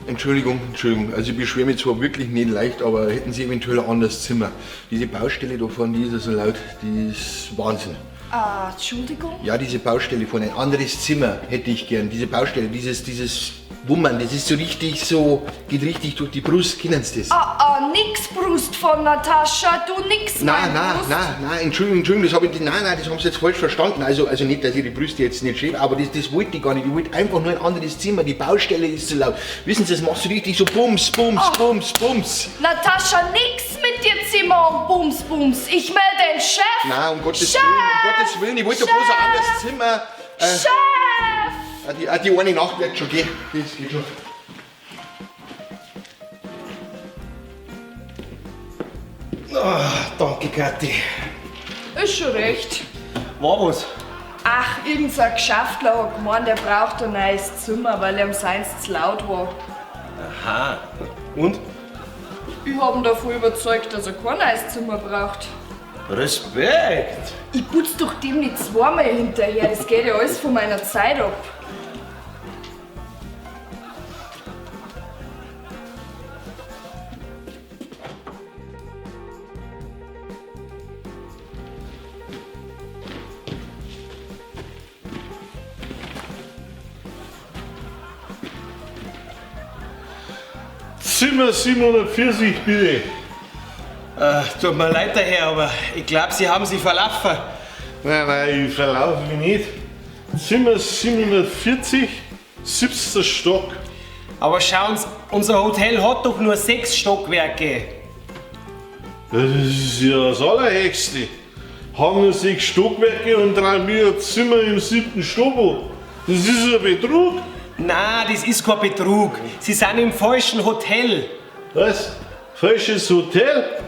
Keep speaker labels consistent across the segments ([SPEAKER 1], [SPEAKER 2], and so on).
[SPEAKER 1] Entschuldigung, Entschuldigung. Also ich beschwere mich zwar wirklich nicht leicht, aber hätten Sie eventuell ein anderes Zimmer. Diese Baustelle da vorne, die ist ja so laut, die ist Wahnsinn.
[SPEAKER 2] Ah, Entschuldigung?
[SPEAKER 1] Ja, diese Baustelle vorne, ein anderes Zimmer hätte ich gern. Diese Baustelle, dieses Wummern, das ist so richtig so, geht richtig durch die Brust, kennen Sie das?
[SPEAKER 2] Ah, ah, nix Brust von Natascha, du nix
[SPEAKER 1] Nein,
[SPEAKER 2] mein
[SPEAKER 1] nein,
[SPEAKER 2] Brust.
[SPEAKER 1] nein, nein, Entschuldigung, Entschuldigung, das habe ich, nein, nein, das haben Sie jetzt falsch verstanden. Also nicht, dass ich die Brüste jetzt nicht schäme, aber das wollte ich gar nicht. Ich wollte einfach nur ein anderes Zimmer, die Baustelle ist zu laut. Wissen Sie, das macht so richtig so Bums, Bums, Bums, Bums.
[SPEAKER 2] Natascha, nix mit dir Zimmer und Bums, Bums. Ich melde den Chef.
[SPEAKER 1] Nein, um Gottes
[SPEAKER 2] Chef!
[SPEAKER 1] Willen, um Gottes Willen, ich wollte doch bloß ein anderes Zimmer.
[SPEAKER 2] Chef!
[SPEAKER 1] Die eine Nacht wird schon gehen. Das geht schon.
[SPEAKER 3] Ah, danke, Kathi.
[SPEAKER 2] Ist schon recht.
[SPEAKER 3] War was?
[SPEAKER 2] Ach, irgend so ein Geschäftler hat gemeint, der braucht ein neues Zimmer, weil ihm seins zu laut war.
[SPEAKER 3] Aha. Und?
[SPEAKER 2] Ich hab ihn davon überzeugt, dass er kein neues Zimmer braucht.
[SPEAKER 3] Respekt!
[SPEAKER 2] Ich putz doch dem nicht zweimal hinterher, das geht ja alles von meiner Zeit ab.
[SPEAKER 4] Zimmer 740, bitte.
[SPEAKER 3] Tut mir leid, der Herr, aber ich glaub, Sie haben sich verlaufen.
[SPEAKER 4] Nein, nein, ich verlaufe mich nicht. Zimmer 740, 7. Stock.
[SPEAKER 3] Aber schauen Sie, unser Hotel hat doch nur 6 Stockwerke.
[SPEAKER 4] Das ist ja das Allerhöchste. Haben nur 6 Stockwerke und 3 Millionen Zimmer im 7. Stock. Das ist ein Betrug.
[SPEAKER 3] Nein, das ist kein Betrug. Sie sind im falschen Hotel.
[SPEAKER 4] Was? Falsches Hotel?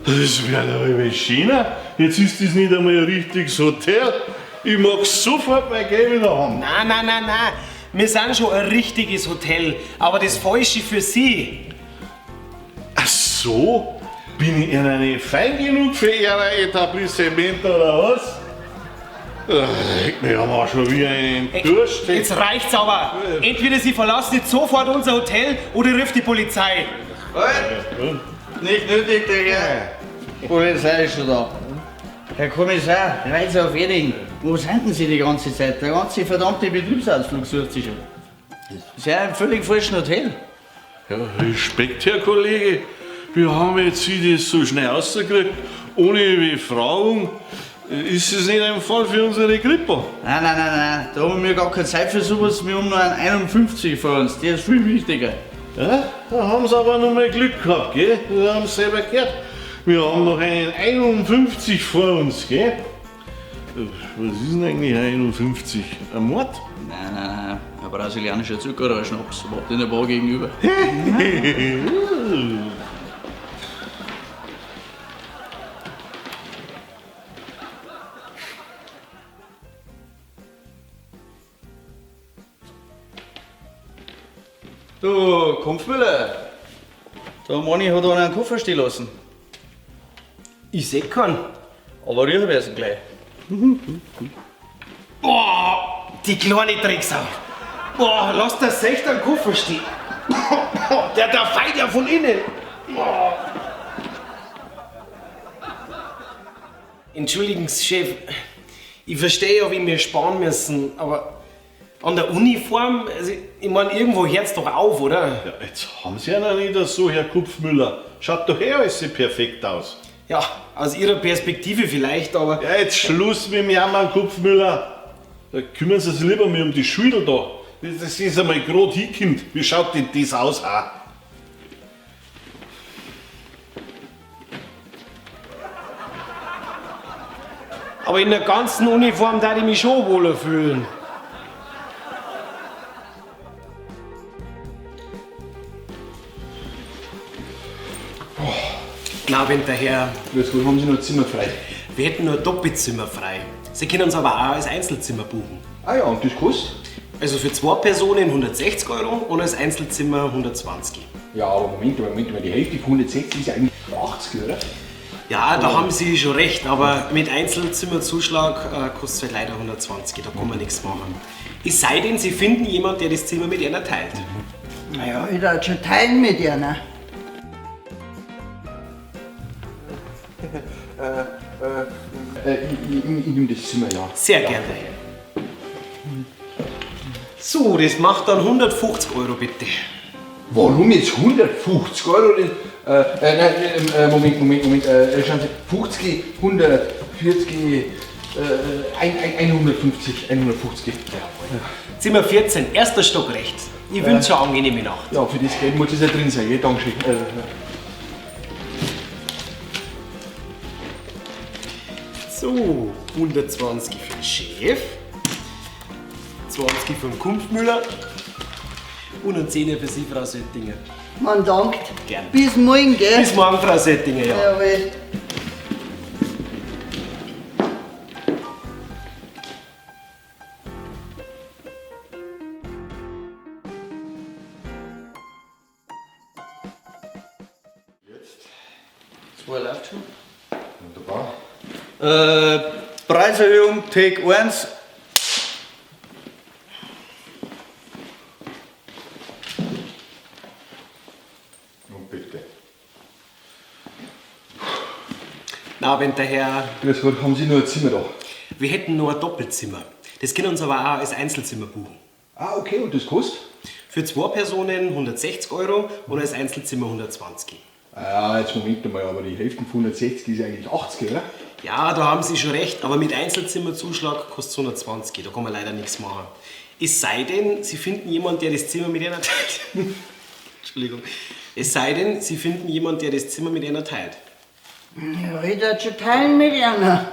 [SPEAKER 4] Das wäre doch immer schöner. Jetzt ist das nicht einmal ein richtiges Hotel. Ich mag sofort mein Geld wieder haben.
[SPEAKER 3] Nein, nein, nein, nein. Wir sind schon ein richtiges Hotel, aber das Falsche für Sie.
[SPEAKER 4] Ach so? Bin ich Ihnen nicht fein genug für Ihr Etablissement oder was? Ach, wir haben auch schon wieder einen Durst.
[SPEAKER 3] Jetzt reicht's aber. Entweder Sie verlassen jetzt sofort unser Hotel oder ruft die Polizei.
[SPEAKER 5] Halt! Nicht nötig, der Herr. Die Polizei ist schon da. Herr Kommissar, Reiz auf Erding. Wo sind denn Sie die ganze Zeit? Der ganze verdammte Betriebsausflug sucht sich schon. Sie sind im völlig falschen Hotel.
[SPEAKER 4] Ja, Respekt, Herr Kollege. Wie haben jetzt Sie das so schnell rausgekriegt? Ohne Befragung? Ist es nicht ein Fall für unsere Kripo?
[SPEAKER 5] Nein, nein, nein, nein. Da haben wir gar keine Zeit für sowas. Wir haben noch einen 51 vor uns. Der ist viel wichtiger.
[SPEAKER 4] Ja, da haben Sie aber noch mal Glück gehabt, gell? Das haben Sie selber gehört. Wir haben noch einen 51 vor uns, gell? Was ist denn eigentlich ein 51? Ein Mord?
[SPEAKER 5] Nein, nein, nein. Ein brasilianischer Zuckerrohrschnaps. Wartet in der Bar gegenüber. Du, Kumpfmüller, der Manni hat einen Koffer stehen lassen.
[SPEAKER 3] Ich seh keinen.
[SPEAKER 5] Aber rühren wir ihn gleich.
[SPEAKER 3] Boah, die kleine Drecksau. Boah, lass das echt einen Koffer stehen. Der feit ja von innen. Boah. Entschuldigen Sie, Chef. Ich verstehe ja, wie wir sparen müssen, aber an der Uniform, also, ich mein, irgendwo hört's doch auf, oder?
[SPEAKER 4] Ja, jetzt haben Sie ja noch nicht so, Herr Kupfmüller. Schaut doch eh alles perfekt aus.
[SPEAKER 3] Ja, aus Ihrer Perspektive vielleicht, aber...
[SPEAKER 4] Ja, jetzt Schluss mit dem Jammern, Kupfmüller. Da kümmern Sie sich lieber mal um die Schüler da. Das ist einmal grad hinkommt. Wie schaut denn das aus auch?
[SPEAKER 3] Aber in der ganzen Uniform darf ich mich schon wohler fühlen. Guten Abend, der Herr.
[SPEAKER 1] Grüß Gott, haben Sie noch ein Zimmer frei?
[SPEAKER 3] Wir hätten nur ein Doppelzimmer frei. Sie können uns aber auch als Einzelzimmer buchen.
[SPEAKER 1] Ah ja, und das kostet?
[SPEAKER 3] Also für 2 Personen 160 Euro und als Einzelzimmer 120.
[SPEAKER 1] Ja, aber Moment, Moment, die Hälfte von 160 ist ja eigentlich 80, oder?
[SPEAKER 3] Ja, da haben Sie schon recht, aber mit Einzelzimmerzuschlag kostet's halt leider 120, da kann man nichts machen. Es sei denn, Sie finden jemanden, der das Zimmer mit einer teilt.
[SPEAKER 5] Naja, ich darf schon teilen mit ihr, ne?
[SPEAKER 1] Ich nehme das Zimmer, ja.
[SPEAKER 3] Sehr gerne, Herr. So, das macht dann 150 Euro bitte.
[SPEAKER 1] Warum jetzt 150 Euro? Nein, Moment, Moment, Moment. Schauen Sie, 50, 140, 150, 150.
[SPEAKER 3] Zimmer 14, erster Stock rechts. Ich wünsche eine angenehme Nacht.
[SPEAKER 1] Ja, für das Geld muss es ja drin sein, gell? Dankeschön.
[SPEAKER 3] So, 120 für den Chef, 20 für den Kumpfmüller und ein 10er für Sie, Frau Söttinger.
[SPEAKER 5] Man dankt.
[SPEAKER 3] Gern.
[SPEAKER 5] Bis morgen, gell?
[SPEAKER 3] Bis morgen, Frau Söttinger, ja.
[SPEAKER 5] Jawohl.
[SPEAKER 1] Zwei läuft schon. Wunderbar.
[SPEAKER 5] Preiserhöhung, Take 1.
[SPEAKER 1] Und bitte.
[SPEAKER 3] Na, wenn der Herr.
[SPEAKER 1] Grüß Gott, haben Sie nur ein Zimmer da?
[SPEAKER 3] Wir hätten nur ein Doppelzimmer. Das können uns aber auch als Einzelzimmer buchen.
[SPEAKER 1] Ah, okay, und das kostet?
[SPEAKER 3] Für zwei Personen 160 Euro und als Einzelzimmer 120.
[SPEAKER 1] Ah, jetzt Moment einmal, aber die Hälfte von 160 ist eigentlich 80, oder?
[SPEAKER 3] Ja, da haben Sie schon recht, aber mit Einzelzimmerzuschlag kostet es 120. Da kann man leider nichts machen. Es sei denn, Sie finden jemanden, der das Zimmer mit einer teilt. Entschuldigung. Es sei denn, Sie finden jemanden, der das Zimmer mit einer teilt.
[SPEAKER 5] Ja, ich darf schon teilen mit einer.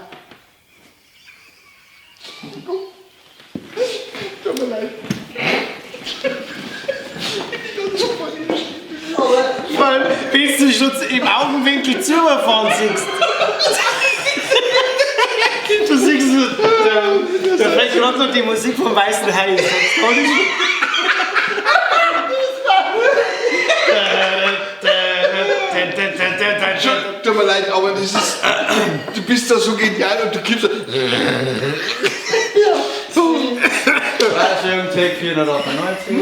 [SPEAKER 1] Tut mir leid.
[SPEAKER 3] Vor allem, wenn du schon im Augenwinkel zufahren siehst. Du siehst, da fällt gerade noch die Musik vom Weißen Hai.
[SPEAKER 1] Tut mir leid, aber das ist. Du bist da so genial und du gibst.
[SPEAKER 5] Preiserhöhung, Take 498.